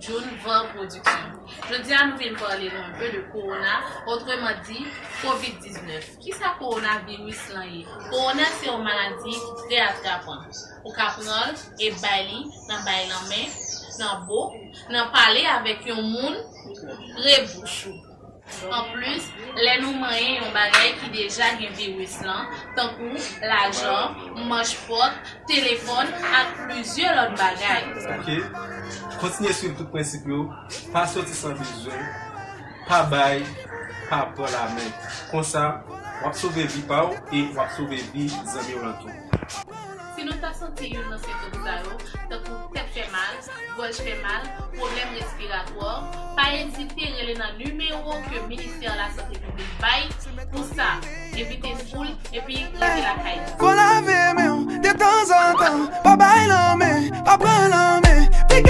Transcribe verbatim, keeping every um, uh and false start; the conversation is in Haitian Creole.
June Van Production. Jodi a nou vin pale nou enpe de kowona, otreman di kovid diznèf. Kisa kowonaviris lan ye? Kowona se yon maladi ki trè atrapan. Ou ka pran l e bay li nan bay lanmen, nan bok, nan pale avèk yon moun pre bouch ou. Anplis, lè nou manyen yon bagay ki deja gen viris lan, tankou lajan, manch pòt, telefòn ak plizyè lòt bagay. Ok? Kontinye swiv tout prensip yo, pa soti san bezwen, pa bay, pa pran lamen. Konsa, w ap sove vi pa w e w ap sove vi zanmi w lan tou. Si nou ta santi youn nan sentòm sa yo, tankou tèt fè mal, gòj fè mal, pwoblèm respiratwa, pa ezite rele nan nimewo ke Ministè Lasante Piblik bay pou sa. Evite foul epi rete lakay nou. Fò lave men w detanzantan.